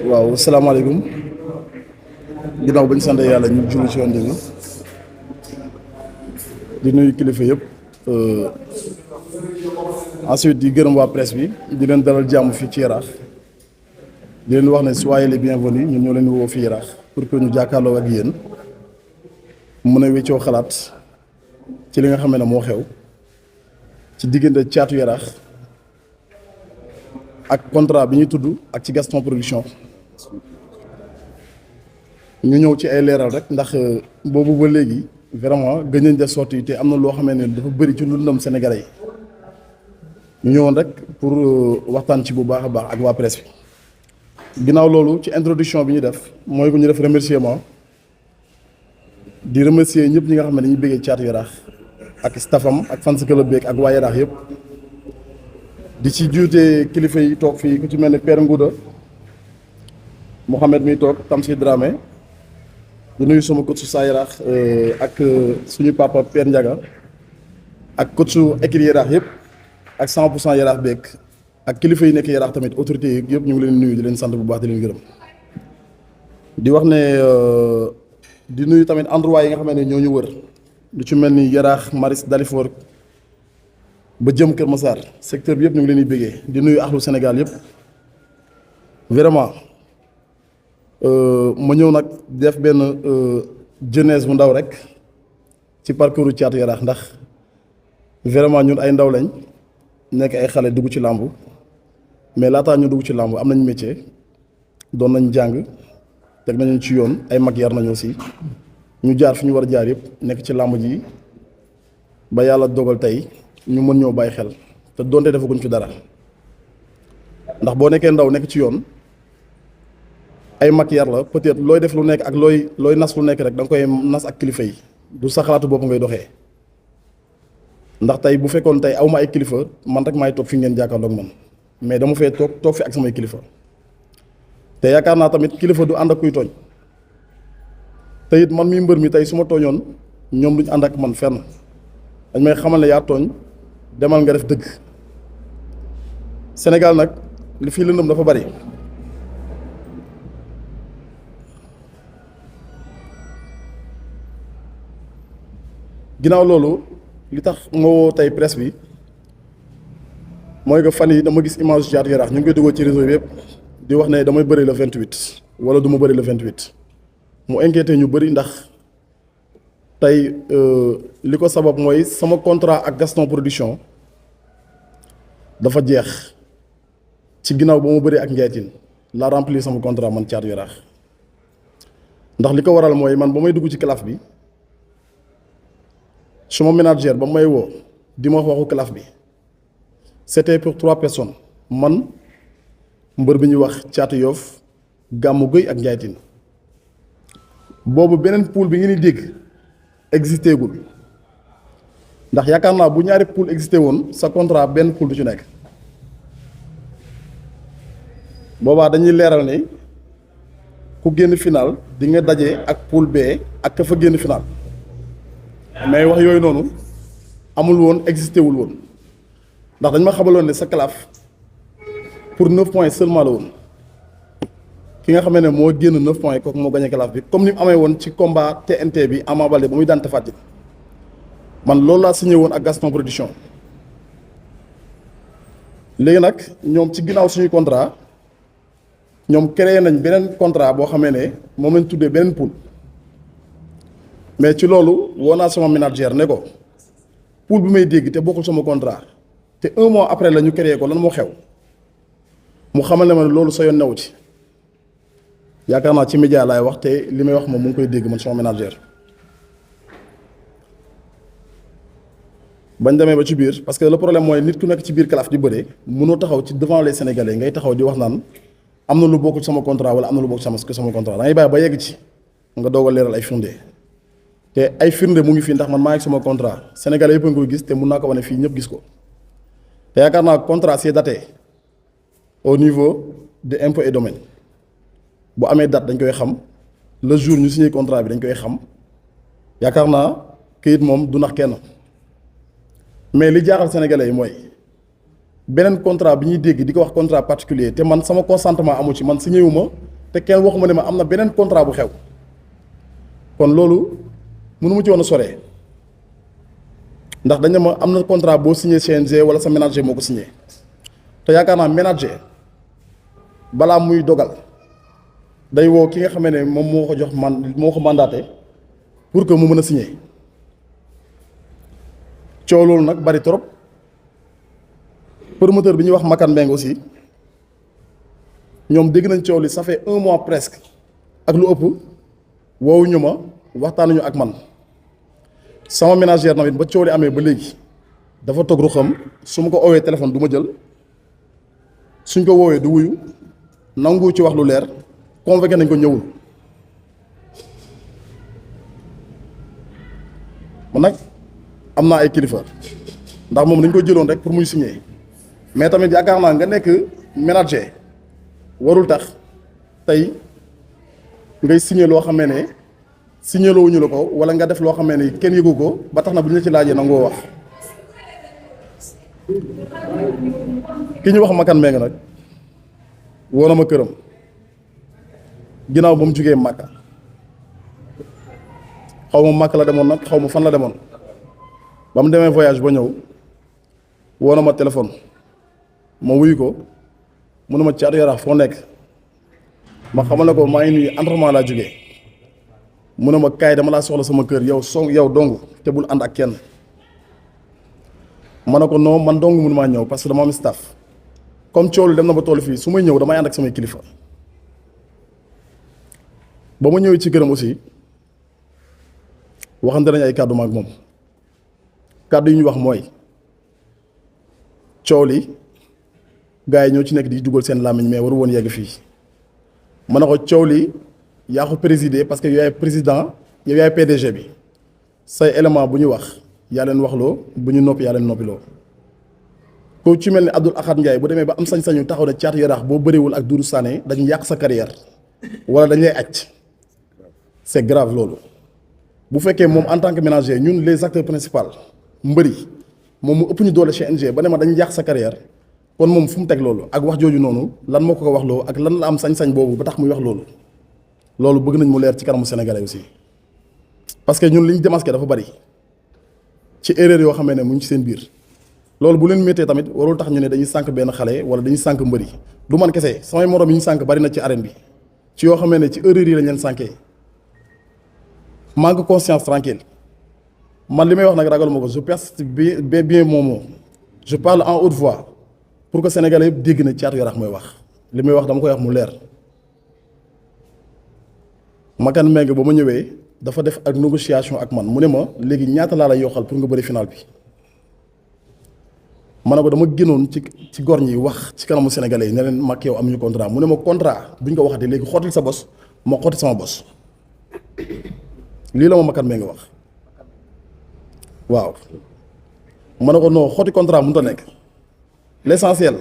waaw salaamaaleykum ginnaaw bañ sant yàlla ñu julli ci Yonent bi di nuyu kilifa yëpp ensuite di gërëm waa presse bi di leen dalal jàmm fii ci Yaraax di leen wax ne soyez les bienvenus ñun ñoo leen woo fii Yaraax pour que ñu jàkkaarloo ak yéen mën a weccoo xalaat ci li nga xam ne moo xew ci diggante Caatu Yaraax ak contrat bi ñuy tudd ak ci Gaston Production ñu ñëw ci ay leeral rek ndax boobu ba léegi vraiment gën nañ def sorti te am na loo xamee ne dafa bëri ci lu ndam Sénégalais yi ñu ñëwoon rek pour waxtaan ci bu baax a baax ak waa presse bi ginnaaw loolu ci introduction bi ñu def mooy bu ñu def remerciement di remercier ñëpp ñi nga xam ne dañuy bëggee Caatu Yaraax ak staffam ak fans club beeg ak waa Yaraax yëpp di ci juute kilifa yi toog fii ku ci mel ne Père Ngouda Mouhamed mi toog Tamsir Dramé di nuyu sama coach su saa Yaraax ak suñu papa Père Ndiaga ak coach su équipe Yaraax yëpp ak 100% Yaraax beeg ak kilifa yi nekk Yaraax tamit autorités yi yëpp ñu ngi leen nuyu di leen sant bu baax di leen gërëm di wax ne di nuyu tamit endroit yi nga xam ne ñoo ñu wër lu ci mel ni Yaraax Maris Dalifort ba jëm Kër Massar secteur bi yëpp ñu ngi leen di bëggee di nuyu axlu Sénégal yëpp vraiment ma ñëw nag def benn jeunesse bu ndaw rek ci parcours Caatu Yaraax ndax vraiment ñun ay ndaw lañ nekk ay xale dugg ci làmb mais laataa ñu dugg ci làmb am nañ métier doon nañ jàng teg nañu ci yoon ay mag yar nañu aussi ñu jaar fi ñu war a jaar yëpp nekk ci làmb ji ba yàlla dogal tey ñu mën ñoo bàyyi xel te doonte defaguñ fi dara ndax boo nekkee ndaw nekk ci yoon ay mag yar la peut-être looy def lu nekk ak looy nas lu nekk rek da nga koy nas ak kilifa yi du sa xalaatu bopp ngay doxee ndax tey bu fekkoon tey awma ay kilifa man rek maay toog fi ngeen jàkkaarloog man mais dama fee toog fi ak samay kilifa te yaakaar naa tamit kilifa du ànd ak kuy tooñ te it man mi mbër mi tey su ma tooñoon ñoom duñ ànd ak man fenn dañ may xamal ne yaa tooñ demal nga def dëgg Sénégal nag li fii lëndëm dafa bari ginnaaw loolu li tax nga woo tey presse bi mooy que fan yi dama gis image Caatu Yaraax ñu ngi koy dugal ci réseau bi yëpp di wax ne damay bëri le 28 wala du ma bëri le 28 mu inquiété ñu bëri ndax tey li ko sabab mooy sama contrat ak Gaston Production dafa jeex ci ginnaaw ba ma bëri ak Ndiaye Tine la remplir sama contrat man Caatu Yaraax ndax li ko waral mooy man ba may dugg ci calaf bi suma manager ba may woo di ma waxu calaf bi c'était pour 3 personnes man mbër bi ñuy wax Caatu Yoff Gàmmu Gueye ak Ndiaye Tine boobu beneen pool bi ngeen di dégg existé gul ndax yaakaar naa bu ñaari pool existé woon sa contrat benn pool du ci nekk boobaa dañuy leeral ni ku génn final di nga daje ak pool B ak ka fa génn final mais wax yooyu noonu amul woon existé wul woon ndax dañ ma xamaloon ne sa calaf pour 9 points seulement la woon ki nga xam ne moo génn 9 points kooku moo gagné calaf bi comme ni mu amee woon ci combat TNT bi Ama Baldé ba muy daan Tapha Tine man loolu laa signé woon ak Gaston Production léegi nag ñoom ci ginnaaw suñuy contrat ñoom créé nañ beneen contrat boo xamee ne moom lañ tuddee beneen pool mais ci loolu woo naa sama manager ne ko pool bi may dégg te bokkul sama contrat te 1 mois après la ñu créé ko lan moo xew mu xamal ne ma ne loolu sa yoon newu ci yaakaar naa ci média laay wax te li may wax moom mu ngi koy dégg man sama manager bañ demee ba ci biir parce que le problème mooy nit ku nekk ci biir calaf di bëree mënoo taxaw ci devant les sénégalais ngay taxaw di wax naan am na lu bokkul sama contrat wala am na lu bokk sama contrat da ngay bàyyi ba yegg ci nga doog a leeral ay firnde te ay firnde mu ngi fii ndax man maa ngi sama contrat sénégalais yëpp a ngi koy gis te mun naa ko wane fii ñëpp gis ko te yaakaar naa contrat c'est daté au niveau de impôt et domaine bu amee date dañ koy xam le jour ñu signé contrat bi dañ koy xam yaakaar naa këyit moom du nax kenn mais li jaaxal sénégalais yi mooy beneen contrat bi ñuy dégg di ko wax contrat particulier te man sama consentement amu ci man signé wu ma te kenn waxuma ne ma am na beneen contrat bu xew kon loolu mënu mu ci woon a soree ndax dañ ne ma am na contrat boo signé CNG wala sa ménager moo ko signé te yaakaar naa ménager balaa muy dogal day woo ki nga xamee ne moom moo ko jox moo ko mandaté pour que mu mën a signé coow loolu nag bari trop promoteur bi ñuy wax Makan Mbengue aussi ñoom dégg nañ coow li ça fait 1 mois presque ak lu ëpp woowuñu ma waxtaanuñu ak man sama ménagère tamit ba coow li amee ba léegi dafa toog ruxam su ma ko oowee téléphone du ma jël suñ ko woowee du wuyu nangu ci wax lu leer convoqué nañ ko ñëwul man nag am naa ay kilifa ndax moom dañ ko jëloon rek pour muy signer mais tamit yaakaar naa nga nekk ménager warul tax tey ngay signer loo xamee ne signer loowuñu la ko wala nga def loo xamee ne kenn yëgu ko ba tax na bu ñu la ci laajee nangoo wax ki ñu wax Makan Mbengue nag woo na ma këram ginnaaw ba mu jugee Màkka xaw ma Màkka la demoon nag xaw ma fan la demoon ba mu demee voyage ba ñëw woo na ma téléphone ma wuyu ko mu ne ma Thiatou Yarakh foo nekk ma xamal ne ko maa ngi nii entraînement laa jógee mu ne ma kaay dama laa soxla sama kër yow dong te bul ànd ak kenn ma ne ko non man dong mënu maa ñëw parce que dama am staff comme coow li dem na ba toll fii su may ñëw damay ànd ak samay kilifa ba ma ñëwee ci këram aussi waxante nañ ay kàddu ma ak moom kàddu yi ñu wax mooy coow li gars yi ñoo ci nekk di dugal seen làmmiñ mais waru woon yegg fii ma ne ko coow li yaa ko présider parce que yow yaay président yow yaay PDG bi say élément bu ñu wax yaa leen waxloo bu ñu noppi yaa leen noppiloo ko ci mel ni Abdoul Ahad Ndiaye bu demee ba am sañ-sañu taxaw ne Thiatou Yarakh boo bëriwul ak Doudou Sané dañu yàq sa carrière wala dañ lay acc c'est grave loolu bu fekkee moom en tant que ménager ñun les acteurs principaux mbëri moom mu ëpp ñu doole CNG ba ne ma dañu yàq sa carrière kon moom fu mu teg loolu ak wax jooju noonu lan moo ko wax loo ak lan la am sañ-sañ boobu ba tax muy wax loolu loolu bëgg nañ mu leer ci kanamu sénégalais aussi parce que ñun li ñu démasqué dafa bari ci erreur yoo xamee ne mu ngi ci seen biir loolu bu leen méttee tamit warul tax ñu ne dañuy sànq benn xale wala dañuy sànq mbëri du man kese samay morom yi ñu sànq bari na ci arène bi ci yoo xamee ne ci erreur yi lañ leen sànkee manque conscience tranquille man li may wax nag ragaluma ko je perce bien mon mot je parle en haute voix pour que sénégalais yëpp dégg na Thiatou Yarakh mooy wax li may wax dama koy wax mu leer Makan Mbengue ba ma ñëwee dafa def ak négociation ak man mu ne ma léegi ñaata laa lay yokkal pour nga bëri final bi ma ne ko dama génnoon ci gor ñi wax ci kanamu sénégalais yi ne leen mag yow amuñu contrat mu ne ma contrat buñ ko waxatee léegi xottil sa bos ma xotti sama bos lii la ma Makan Mbengue wax waaw ma ne ko non xotti contrat mënut a nekk l'essentiel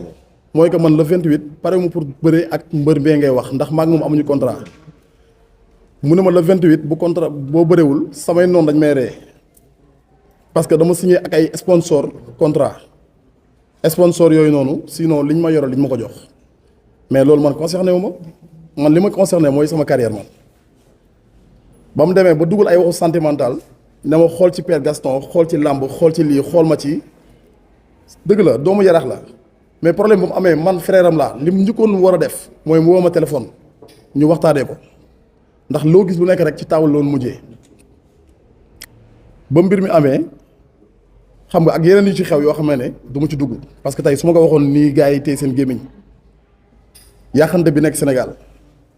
mooy que man le 28 pare mu pour bëre ak mbër bee ngay wax ndax maag moom amuñu contrat mu ne ma le 28 bu contrat boo bëreewul samay noonu dañ may ree parce que dama signé ak ay sponsor contrat sponsor yooyu noonu sinon liñ ma yoral liñ ma ko jox mais loolu man concerné wu ma man li ma concerné mooy sama carrière man ba mu demee ba dugal ay waxu sentimental ne ma xool ci Père Gaston xool ci làmb xool ci lii xool ma ci dëgg la doomu Yarakh la mais problème bu mu amee man frère am laa li mu njëkkoon war a def mooy mu woo ma téléphone ñu waxtaanee ko ndax loo gis lu nekk rek ci taawul loolu mujjee ba mbir mi amee xam nga ak yeneen yu ci xew yoo xam ne du ma ci dugg parce que tey su ma ko waxoon nii gars yi tey seen gémmiñ yàqante bi nekk Sénégal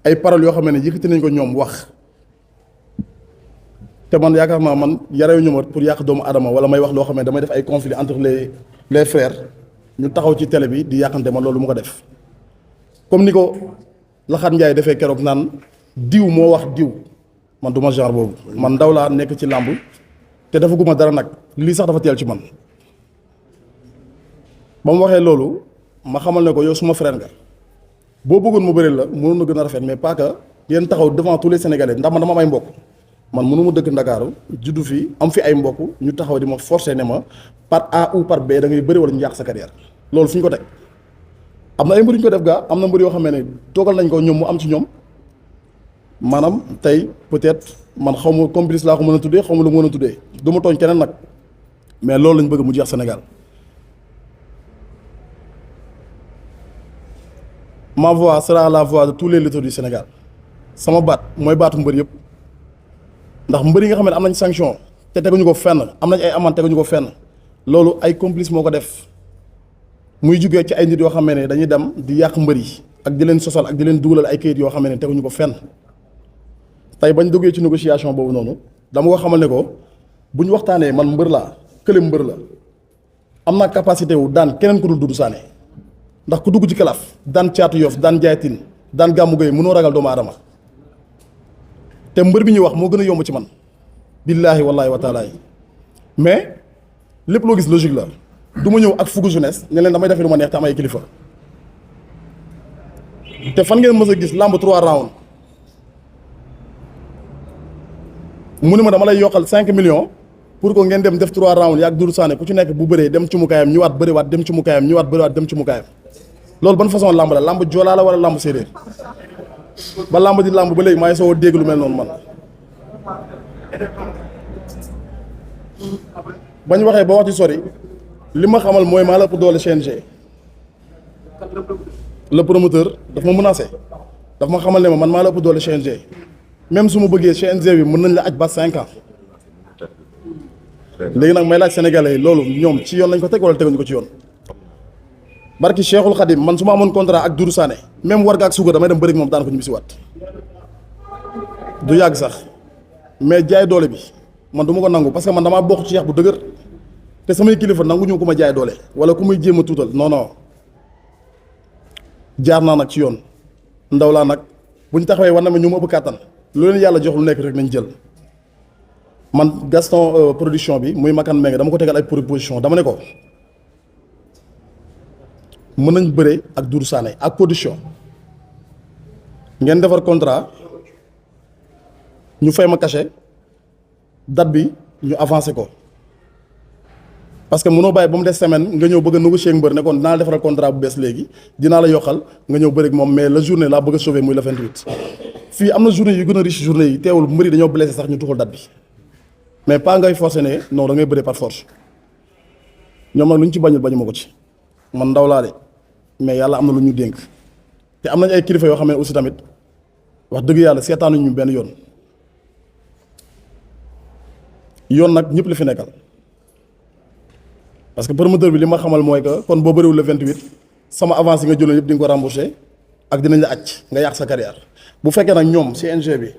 ay paroles yoo xam ne yëkkati nañ ko ñoom wax te man yaakaar naa man yarewuñu ma pour yàq doomu adama wala may wax loo xam ne damay def ay conflit entre les frères ñu taxaw ci télé bi di yàqante man loolu mu ko def comme ni ko Laxaat Njaay defee keroog naan diw moo wax diw man du ma genre boobu man ndaw laa nekk ci làmb te dafa guma dara nag lii sax dafa teel ci man ba mu waxee loolu ma xamal ne ko yow suma frère nga boo bëggoon mu bëri la mënoon na gën a rafet mais pas que yéen taxaw devant tous les sénégalais ndax man dama am ay mbokk man mënu ma dëkk Ndakaaru juddu fi am fi ay mbokk ñu taxaw di ma forcer ne ma par A ou par B da ngay bëri wala ñu yàq sa carrière loolu fu ñu ko teg am na ay mbër yu ñu ko def gaa am na mbër yoo xam ne toogal nañ ko ñoom mu am ci ñoom maanaam tey peut-être man xaw ma complice laa ko mën a tuddee xaw ma lu mën a tuddee du ma tooñ keneen nag mais loolu lañ bëgg mu jeex Sénégal. Ma voix sera la voix de tous les lutteurs du Sénégal sama baat mooy baatu mbër yëpp ndax mbër yi nga xam ne am nañ sanction te teguñu ko fenn am nañ ay amende teguñu ko fenn loolu ay complice moo ko def muy jugee ci ay nit yoo xam ne dañuy dem di yàq mbër yi ak di leen sosal ak di leen dugalal ay kayit yoo xam ne teguñu ko fenn tey bañ duggee ci négociation boobu noonu dama ko xamal ne ko bu ñu waxtaanee man mbër laa kële mbër la am naa capacité wu daan keneen ku dul Doudou Sané ndax ku dugg ci kalaaf daan Caatu Yoff daan jaaytin daan Gàmmu Gay mënoo ragal doomu aadama te mbër bi ñuy wax moo gën a yomb ci man billaahi wallaahi wa taala mais lépp loo gis logique la du ma ñëw ak fugu jeunesse ne leen damay defee lu ma neex te am ay kilifa te fan ngeen mës a gis làmb 3 rounds mu ne ma dama lay yokkal 5 millions pour que ngeen dem def 3 rounds yaag Doudou Sané ku ci nekk bu bëree dem ci mukaayam ñëwaat bëriwaat dem ci mukaayam ñëwaat bëriwaat dem ci mukaayam loolu ban façon làmb la làmb joolaa la wala làmb séeréer ba làmb di làmb ba léegi maa ngi soo dégg lu mel noonu man bañ waxee ba wax ci sori li ma xamal mooy maa la ëpp doole CNG le promoteur daf ma menacé daf ma xamal ne ma man maa la ëpp doole CNG même su ma bëggee CNG bi mën nañ la aj ba 5 ans léegi nag may laaj sénégalais yi loolu ñoom ci yoon lañ ko teg wala teguñu ko ci yoon barki Cheikhul Khadim man su ma amoon contrat ak Doudou Sané même Warga ak Suga damay dem bëri moom daan ko ñu bisi waat du yàgg sax mais jaay doole bi man du ma ko nangu parce que man damaa bokk ci yax bu dëgër te samay kilifa nangu ñu ko ma jaay doole wala ku muy jéem a tuutal non non jaar naa nag ci yoon ndaw laa nag bu ñu taxawee war na ma ñu ma ëpp kàttan lu leen yàlla jox lu nekk rek nañ jël man Gaston production bi muy Makan Mbengue dama ko tegal ay proposition dama ne ko mën nañ bëre ak Doudou Sané ak condition ngeen defar contrat ñu fay ma cachet date bi ñu avancé ko parce que mënoo bàyyi ba mu des semaine nga ñëw bëgg a négocier ak mbër ne kon dinaa la defaral contrat bu bees léegi dinaa la yokkal nga ñëw bëri ak moom mais la journée laa bëgg a sauver muy le 28 fii am na journée yu gën a riche journée yi teewul mbër yi dañoo blessé sax ñu tuxal date bi mais pas ngay forcer ne non da ngay bëre par force ñoom nag lu ñu ci bañul bañu ma ko ci man ndaw laa de mais yàlla am na lu ñu dénk te am nañ ay kilifa yoo xam ne aussi tamit wax dëgg yàlla seetaanuñ ñu benn yoon nag ñëpp la fi nekkal parce que promoteur bi li ma xamal mooy que kon boo bëriwul le 28 sama avance yi nga jëloon yëpp di nga ko remboursé ak dinañ la acc nga yàq sa carrière bu fekkee nag ñoom CNG bi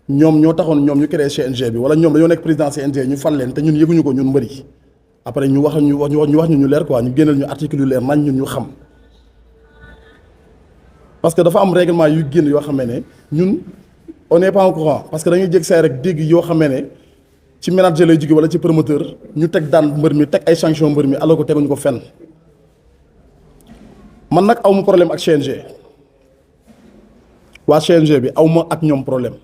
ñoom ñoo taxoon ñoom ñu créé CNG bi wala ñoom dañoo nekk président CNG ñu fal leen te ñun yëguñu ko ñun mbëri après ñu wax ñu leer quoi ñu génneel ñu article yu leer nañ ñun ñu xam parce que dafa am règlement yu génn yoo xam ne ñun on n'est pas au courant parce que dañuy jég say rek dégg yoo xam ne ci manager lay jóge wala ci promoteur ñu teg daan mbër mi teg ay sanction mbër mi alors que teguñu ko fenn man nag aw ma problème ak CNG waa CNG bi aw ma ak ñoom problème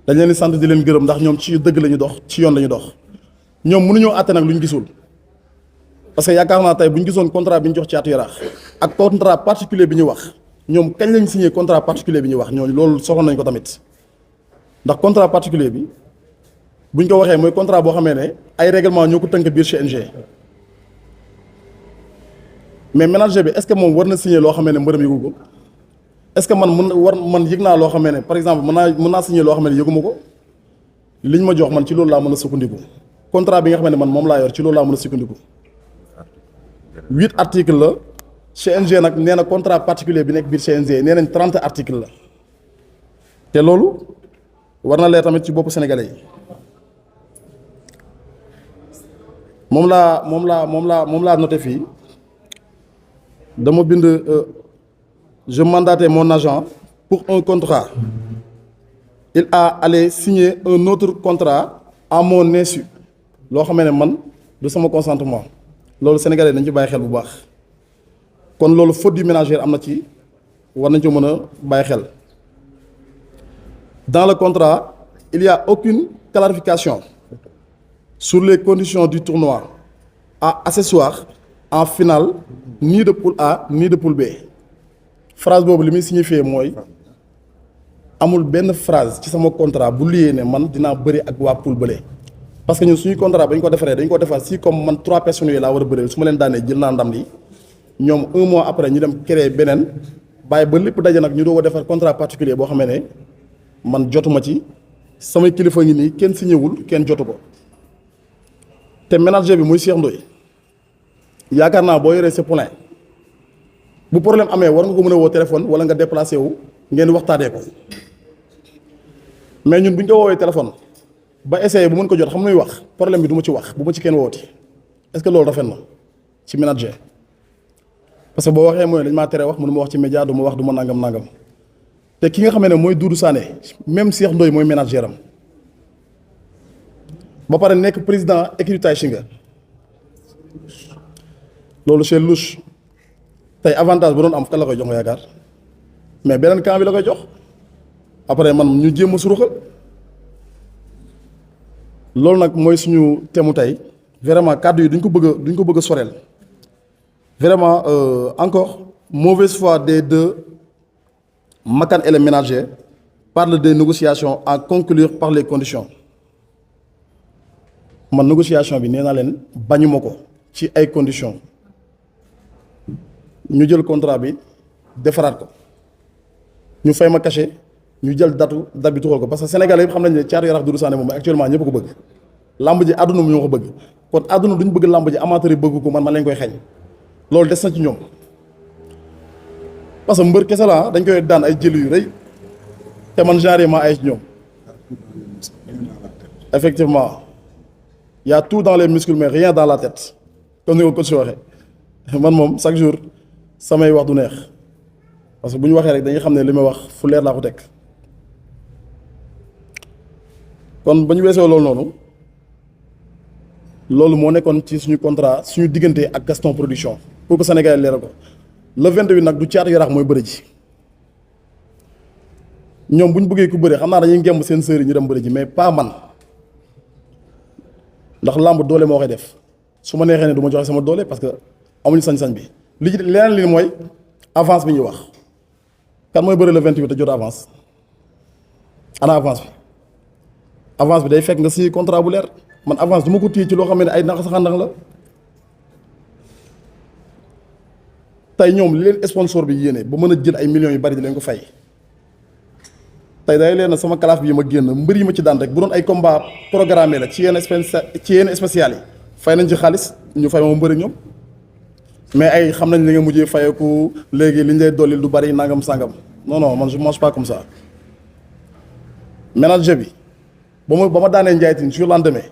dañ leen di sant di leen gërëm ndax ñoom ci dëgg la ñu dox ci yoon la ñu dox ñoom mënuñoo àtte nag lu ñu gisul parce que yaakaar naa tey bu ñu gisoon contrat bi ñu jox Caatu Yaraax ak contrat particulier bi ñu wax ñoom kañ lañ signé contrat particulier bi ñu wax ñooñu loolu soxla nañ ko tamit ndax contrat particulier bi buñ ko waxee mooy contrat boo xamee ne ay règlement ñoo ko tënk biir CNG mais manager bi est-ce que moom war na signé loo xamee ne mbërëm yëgu ko est-ce que man yëg naa loo xamee ne par exemple mën naa signé loo xamee ne yëguma ko liñ ma jox man ci loolu laa mën a sukkandiku contrat bi nga xamee ne man moom laa yor ci loolu laa mën a sukkandiku 8 articles la CNG nag nee na contrat particulier bi nekk biir CNG nee nañ 30 articles la te loolu war na leer tamit ci boppu sénégalais yi moom laa noté fii dama bind je mandatais mon agent pour un contrat il a allé signer un autre contrat à mon insu loo xamee ne man du sama consentement loolu sénégalais dañ ci bàyyi xel bu baax kon loolu faute du ménagère am na ci war nañ ci mën a bàyyi xel dans le contrat il y a aucune clarification sur les conditions du tournoi à accessoire en finale ni de poule A ni de poule B phrase boobu li muy signifier mooy amul benn phrase ci sama contrat bu lié ne man dinaa bëri ak waa poule bële parce que ñun suñu contrat ba ñu ko defaree dañ ko defar si comme man 3 personnes yooyu laa war a bëreel su ma leen daanee jël naa ndam li ñoom 1 mois après ñu dem créer beneen bàyyi ba lépp daje nag ñu doog a defar contrat particulier boo xamee ne man jotuma ci samay kilifa ngi nii kenn signé wul kenn jotu ko te manager bi muy Cheikh Ndoye yaakaar naa boo yoree sa poulain bu problème amee war nga ko mën a woo téléphone wala nga déplacé wu ngeen waxtaanee ko mais ñun bu ñu ko woowee téléphone ba essayé bu mën ko jot xam nuy wax problème bi du ma ci wax bu ma ci kenn wooti est-ce que loolu rafet na ci manager parce que boo waxee mooy dañ maa tere wax mënu ma wax ci média du ma wax du ma nangam te ki nga xamee ne mooy Doudou Sané même Cheikh Ndoye mooy manager am ba pare nekk président écurie Tay Shinga loolu c'est louche tey avantage bu doon am kan la koy jox nga yaakaar mais beneen camp bi la koy jox après man ñu jéem a suruxal loolu nag mooy suñu temu tey vraiment kàddu yi duñ ko bëgg a soreel vraiment encore mauvaise foi des deux. Makan et les ménagers parlent des négociations à conclure par les conditions man négociation bi nee naa leen bañuma ko ci ay conditions ñu jël contrat bi defaraat ko ñu fay ma cachet ñu jël date bi tuxal ko parce que Sénégalais yëpp xam nañ ne Thiatou Yarakh Doudou Sané moom actuellement ñëpp ko bëgg làmb ji àdduna mu ñoo ko bëgg kon àdduna duñ bëgg làmb ji amateur yi bëgg ko man leen koy xeeñ loolu des na ci ñoom. parce que mbër kese la dañ koy daan ay jël yu rëy te man genre ma ay ñoom effectivement y a tout dans les muscles mais rien dans la tête comme ni ko coach waxee man moom chaque jour samay wax du neex parce que bu ñu waxee rek dañuy xam ne li may wax fu leer laa ko teg kon ba ñu weesoo loolu noonu loolu moo nekkoon ci suñu contrat suñu diggante ak Gaston Production pour que Sénégal leeral ko. le 28 nag du Thiatou Yarakh mooy bëri ji ñoom bu ñu bëggee ku bëri xam naa dañuy ngemb seen sœur yi ñu dem bëri ji mais pas man ndax làmb doole moo koy def su ma neexee ne du ma joxe sama doole parce que amuñu sañ-sañ bi li ci leneen li mooy avance bi ñuy wax kan mooy bëri le 28 te jot avance ana avance bi day fekk nga signé contrat bu leer man avance du ma ko téye ci loo xam ne ay nax saxandax la. tey ñoom li leen sponsor bi yéene ba mën a jël ay millions yu bari di leen ko fay tey day leen sama classe bi ma génn mbër yi ma ci daan rek bu doon ay combat programmé la ci yenn spécial yi fay nañ ci xaalis ñu fay ma mbëri ñoom mais ay xam nañ li nga mujjee fayeku léegi liñ lay dollil du bari nangam sangam non man je mange pas comme ça manager bi ba ma daanee Ndiaye Tine sur lendemain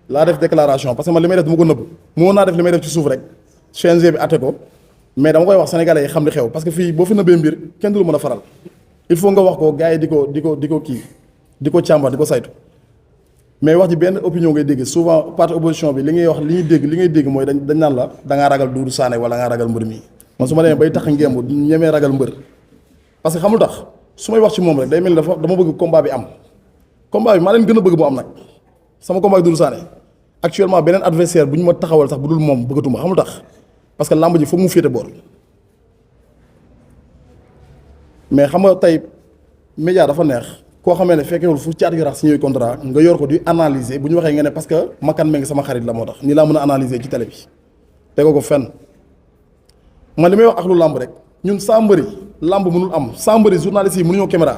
laa def déclaration parce que man li may def du ma ko nëbb moo naa def li may def ci suuf rek CNG bi atte ko mais dama koy wax sénégalais yi xam li xew parce que fii boo fi nëbbee mbir kenn du lu mën a faral il faut nga wax ko gars yi di ko kii di ko càmbar di ko saytu mais wax ji benn opinion ngay dégg souvent parti opposition bi li ngay wax li ngay dégg mooy dañ naan la da ngaa ragal Doudou Sané wala da ngaa ragal mbër mi man su ma demee bay tax ngemb ñemee ragal mbër parce que xamul tax su may wax ci moom rek day mel ni dafa dama bëgg combat bi am combat bi maa leen gën a bëgg mu am nag sama combat bi Doudou Sané actuellement beneen adversaire bu ñu ma taxawal sax bu dul moom bëggatuma xamul tax parce que làmb ji foog mu féete boor mais xam nga tey média dafa neex koo xamee ne fekkewul fu Thiatou Yarakh signé contrat nga yor ko di analyser bu ñu waxee nga ne parce que Makan Mbengue sama xarit la moo tax nii laa mën a analyser ci télé bi tegoo ko fenn man li may wax ak lu làmb rek ñun saa mbëri làmb mënul am saa mbëri journaliste yi mënuñoo caméra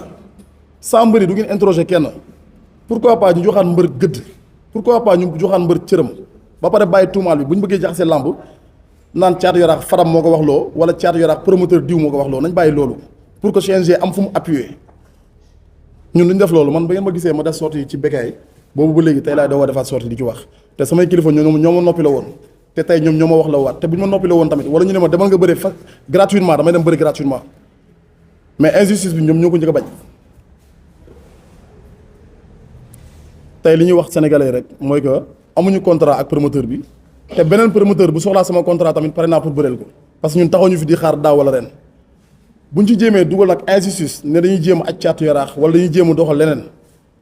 saa mbëri du ngeen interroger kenn pourquoi pas ñu joxaan mbër gëdd pourquoi pas ñu joxaan mbër cëram ba pare bàyyi tuumaal bi bu ñu bëggee jaxasee làmb naan Thiatou Yarakh Fadam moo ko wax loo wala Thiatou Yarakh promoteur diw moo ko wax loo nañ bàyyi loolu pour que CNG am fu mu appuyer ñun duñ def loolu man ba ngeen ma gisee ma def sortie ci Bécaye boobu ba léegi tey laay doog a defaat sortie di ci wax te samay kilifa ñoo ma noppi la woon te tey ñoom ñoo ma wax la waat te bu ñu ma noppi la woon tamit wala ñu ne ma demal nga bëri fa gratuitement damay dem bëri gratuitement mais injustice bi ñoom ñoo ko njëkk a bañ tey li ñuy wax sénégalais rek mooy que amuñu contrat ak promoteur bi te beneen promoteur bu soxlaa sama contrat tamit pare naa pour bëreel ko parce que ñun taxaw ñu fi di xaar daaw wala ren buñ ci jéemee dugal nag injustice ne dañuy jéem a aj Thiatou Yarakh wala dañuy jéem a doxal leneen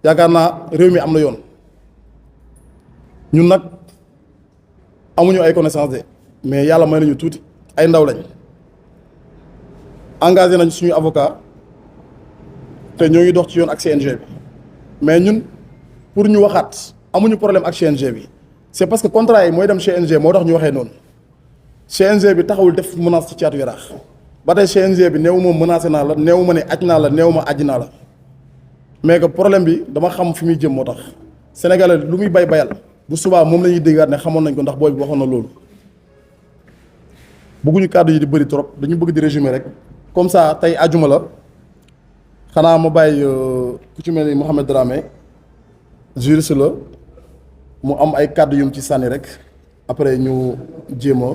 yaakaar naa réew mi am na yoon ñun nag amuñu ay connaissance de mais yàlla may nañu tuuti ay ndaw lañ engagé nañ suñu avocat te ñoo ngi dox ci yoon ak CNG bi mais ñun pour ñu waxaat amuñu problème ak CNG bi c'est parce que contrat yi mooy dem CNG moo tax ñu waxee noonu CNG bi taxawul def menace ci Thiatou Yarakh ba tey CNG bi néew ma menacé naa la néew ma ne aj naa la néew ma aj naa la mais que problème bi dama xam fi muy jëm moo tax Sénégalais lu muy bayal bu subaa moom la ñuy déggaat ne xamoon nañ ko ndax booy bi waxoon na loolu bëgguñu kàddu yi di bëri trop dañu bëgg di résumer rek comme ça tey ajuma la xanaa ma bàyyi ku ci mel ni Mouhamed Dramé juriste la mu am ay kàddu yum ci sànni rek après ñu jéem a